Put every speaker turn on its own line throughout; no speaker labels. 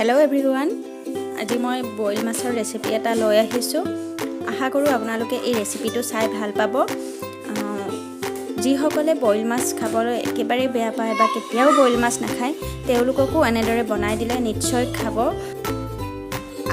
Hello' everyone, আজি মই boil মাছৰ ৰেচিপি এটা লৈ আহিছোঁ। আশা কৰোঁ আপোনালোকে এই ৰেচিপিটো চাই ভাল পাব। যিসকলে বইল মাছ খাবলৈ একেবাৰেই বেয়া পায় বা কেতিয়াও বইল মাছ নাখায়, তেওঁলোককো এনেদৰে বনাই দিলে নিশ্চয় খাব।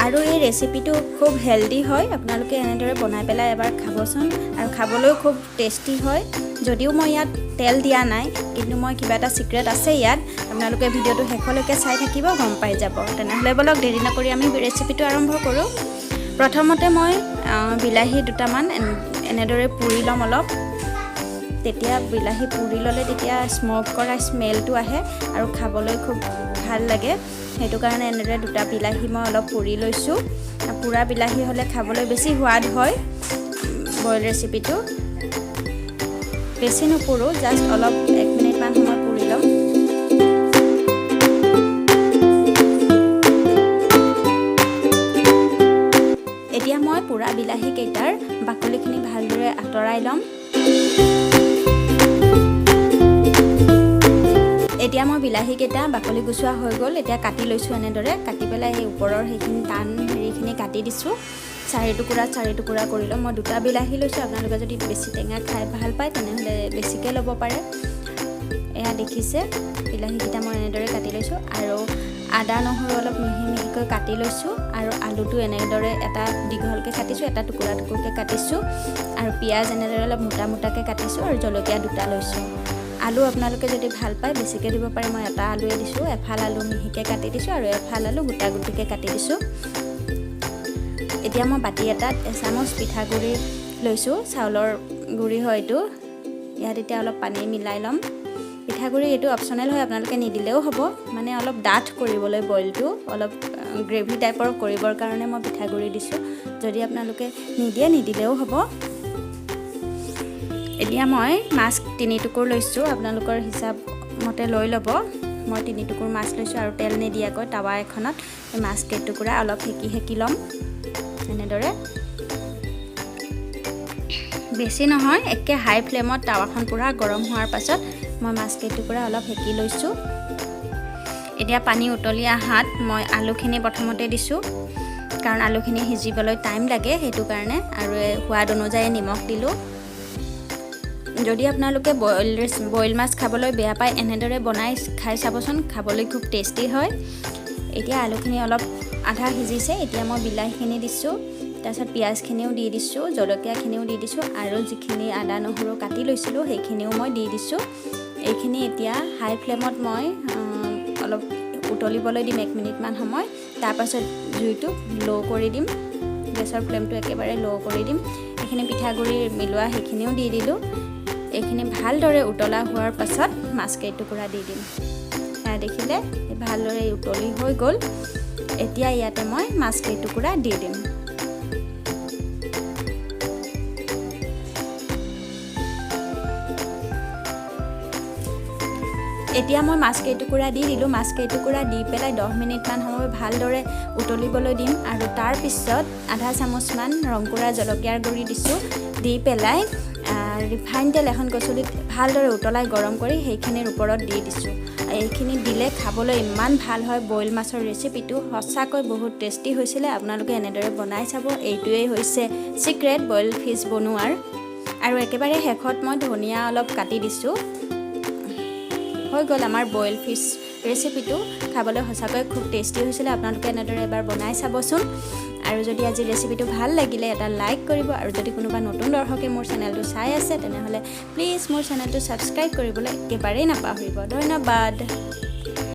আৰু এই ৰেচিপিটো খুব হেল্ডি হয়। আপোনালোকে এনেদৰে বনাই পেলাই এবাৰ খাবচোন আৰু খাবলৈও খুব টেষ্টি হয়। যদিও মই ইয়াত তেল দিয়া নাই, কিন্তু মই কিবা এটা ছিক্ৰেট আছে ইয়াত। আপোনালোকে ভিডিঅ'টো শেষলৈকে চাই থাকিব, গম পাই যাব। তেনেহ'লে ব'লক, দেৰি নকৰি আমি ৰেচিপিটো আৰম্ভ কৰোঁ। প্ৰথমতে মই বিলাহী দুটামান এনেদৰে পুৰি ল'ম অলপ। তেতিয়া বিলাহী পুৰি ল'লে তেতিয়া স্ম'ক কৰা স্মেলটো আহে আৰু খাবলৈ খুব ভাল লাগে। সেইটো কাৰণে এনেদৰে দুটা বিলাহী মই অলপ পুৰি লৈছোঁ। পোৰা বিলাহী হ'লে খাবলৈ বেছি সোৱাদ হয় বইল ৰেচিপিটো। বেছি নুপুৰোঁ, জাষ্ট অলপ 1 মিনিটমান সময় পুৰি ল'ম। এতিয়া মই পোৰা বিলাহীকেইটাৰ বাকলিখিনি ভালদৰে আঁতৰাই ল'ম। এতিয়া মই বিলাহীকেইটা বাকলি গুচোৱা হৈ গ'ল। এতিয়া কাটি লৈছোঁ। এনেদৰে কাটি পেলাই সেই ওপৰৰ সেইখিনি টান হেৰিখিনি কাটি দিছোঁ। চাৰি টুকুৰা চাৰি টুকুৰা কৰি ল'ম। মই দুটা বিলাহী লৈছোঁ। আপোনালোকে যদি বেছি টেঙা খাই ভাল পায়, তেনেহ'লে বেছিকৈ ল'ব পাৰে। এয়া দেখিছে, বিলাহীকেইটা মই এনেদৰে কাটি লৈছোঁ আৰু আদা নহৰু অলপ মিহি মিহিকৈ কাটি লৈছোঁ আৰু আলুটো এনেদৰে এটা দীঘলকৈ কাটিছোঁ, এটা টুকুৰা টুকুৰকৈ কাটিছোঁ আৰু পিঁয়াজ এনেদৰে অলপ মোটা মোটাকৈ কাটিছোঁ আৰু জলকীয়া দুটা লৈছোঁ। আলু আপোনালোকে যদি ভাল পায়, বেছিকৈ দিব পাৰে। মই এটা আলুৱে দিছোঁ। এফাল আলু মিহিকৈ কাটি দিছোঁ আৰু এফাল আলু গোটা গুটিকৈ কাটি দিছোঁ। এতিয়া মই বাতি এটাত এচামুচ পিঠাগুড়ি লৈছোঁ। চাউলৰ গুড়ি হয় এইটো। ইয়াত এতিয়া অলপ পানী মিলাই ল'ম। পিঠাগুড়ি এইটো অপশ্যনেল হয়, আপোনালোকে নিদিলেও হ'ব। মানে অলপ ডাঠ কৰিবলৈ, বইলটো অলপ গ্ৰেভি টাইপৰ কৰিবৰ কাৰণে মই পিঠাগুড়ি দিছোঁ। যদি আপোনালোকে নিদিয়ে, নিদিলেও হ'ব। এতিয়া মই মাছ 3 টুকুৰ লৈছোঁ। আপোনালোকৰ হিচাপ মতে লৈ ল'ব। মই 3 টুকুৰ মাছ লৈছোঁ আৰু তেল নিদিয়াকৈ টাৱা এখনত এই মাছ কেইটুকুৰা অলপ সেকি সেকি ল'ম এনেদৰে। বেছি নহয়, একে হাই ফ্লেমত টাৱাখন পূৰা গৰম হোৱাৰ পাছত মই মাছ কেইটুকুৰা অলপ সেকি লৈছোঁ। এতিয়া পানী উতলি অহাত মই আলুখিনি প্ৰথমতে দিছোঁ, কাৰণ আলুখিনি সিজিবলৈ টাইম লাগে, সেইটো কাৰণে। আৰু সোৱাদ অনুযায়ী নিমখ দিলোঁ। যদি আপোনালোকে বইল বইল মাছ খাবলৈ বেয়া পায়, এনেদৰে বনাই খাই চাবচোন, খাবলৈ খুব টেষ্টি হয়। এতিয়া আলুখিনি অলপ আধা সিজিছে। এতিয়া মই বিলাহীখিনি দিছোঁ, তাৰপিছত পিঁয়াজখিনিও দি দিছোঁ, জলকীয়াখিনিও দি দিছোঁ আৰু যিখিনি আদা নহৰু কাটি লৈছিলোঁ, সেইখিনিও মই দি দিছোঁ। এইখিনি এতিয়া হাই ফ্লেমত মই অলপ উতলিবলৈ দিম 1 মিনিটমান সময়। তাৰপাছত জুইটো ল' কৰি দিম। গেছৰ ফ্লেমটো একেবাৰে ল' কৰি দিম। এইখিনি পিঠাগুড়ি মিলোৱা সেইখিনিও দি দিলোঁ। এইখিনি ভালদৰে উতলা হোৱাৰ পাছত মাছ কেইটুকুৰা দি দিম। এয়া দেখিলে, ভালদৰে উতলি হৈ গ'ল। এতিয়া ইয়াতে মই মাছ কেইটুকুৰা দি দিম। এতিয়া মই মাছ কেইটুকুৰা দি দিলোঁ। মাছ কেইটুকুৰা দি পেলাই 10 মিনিটমান সময় ভালদৰে উতলিবলৈ দিম আৰু তাৰপিছত আধা চামুচমান ৰংগুৰা জলকীয়াৰ গুড়ি দিছোঁ। দি পেলাই ৰিফাইন তেল এখন কচলিত ভালদৰে উতলাই গৰম কৰি সেইখিনিৰ ওপৰত দি দিছোঁ। এইখিনি দিলে খাবলৈ ইমান ভাল হয়। বইল মাছৰ ৰেচিপিটো সঁচাকৈ বহুত টেষ্টি হৈছিলে। আপোনালোকে এনেদৰে বনাই চাব। এইটোৱেই হৈছে ছিক্ৰেট বইল ফিছ বনোৱাৰ। আৰু একেবাৰে শেষত মই ধনিয়া অলপ কাটি দিছোঁ। হৈ গ'ল আমাৰ বইল ফিছ ৰেচিপিটো। খাবলৈ সঁচাকৈ খুব টেষ্টি হৈছিলে। আপোনালোকে এনেদৰে এবাৰ বনাই চাবচোন। আৰু যদি আজি ৰেচিপিটো ভাল লাগিলে, এটা লাইক কৰিব। আৰু যদি কোনোবা নতুন দৰ্শকে মোৰ চেনেলটো চাই আছে, তেনেহ'লে প্লিজ মোৰ চেনেলটো ছাবস্ক্ৰাইব কৰিবলৈ একেবাৰেই নাপাহৰিব। ধন্যবাদ।